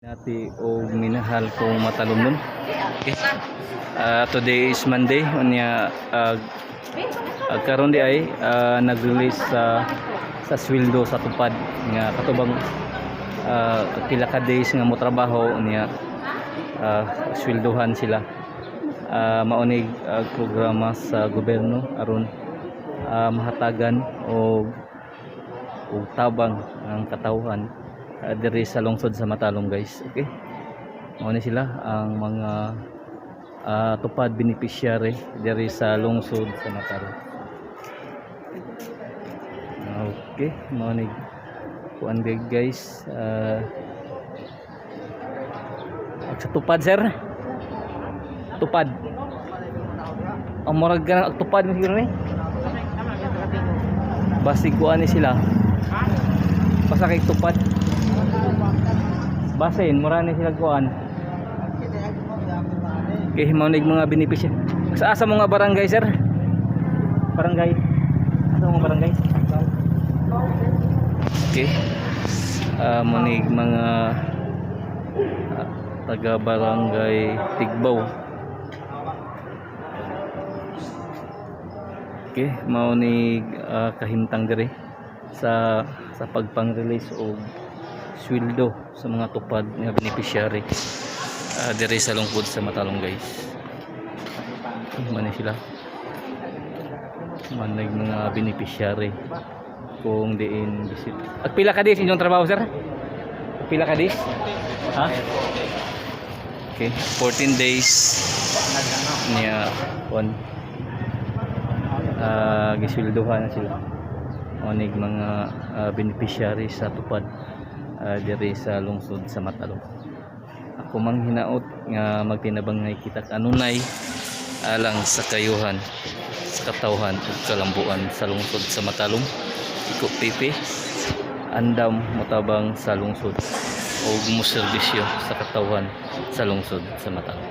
Nati og minahal kong matalomnon. Okay. Today is Monday, unya karon di ay nag-release sa sweldo sa tupad nga katubang pila ka days nga mo trabaho, unya sweldohan sila. Mao nig programa sa gobyerno aron mahatagan og tabang ang katawhan diri sa lungsod sa Matalom, guys. Okay. Mao ni sila ang mga tupad beneficiary diri sa lungsod sa Matalom. Okay, mao ni kuan, guys. Sa tupad, sir. Tupad. Ang murag ka ng tupad mo siguro ni. Basig kuan ni sila. Basta kay tupad. Basin, mura ni sila kuan. Okay, mao ni mga benepisyo. Sa asa mo nga barangay, sir? Barangay. Asa mo nga barangay? Okay. Mao ni mga taga Barangay Tigbao. Okay, mao ni kahimtang diri sa pagpang-release og sweldo sa mga tupad nga beneficiary diri sa lungsod sa Matalom, guys. Man ni sila. Man mga beneficiary kung diin visit. At pila ka days inyong trabaho, sir? Pila ka days? Ha? Okay, 14 days niya on gisweldohan na sila. Onig mga beneficiary sa tupad diri sa lungsod sa Matalom. Ako mang hinaot nga magtinabangay kita kanunay alang sa kayuhan sa katawhan ug kalambuan sa lungsod sa Matalom. Iko Pipi, andam motabang sa lungsod o muserbisyo sa katawhan sa lungsod sa Matalom.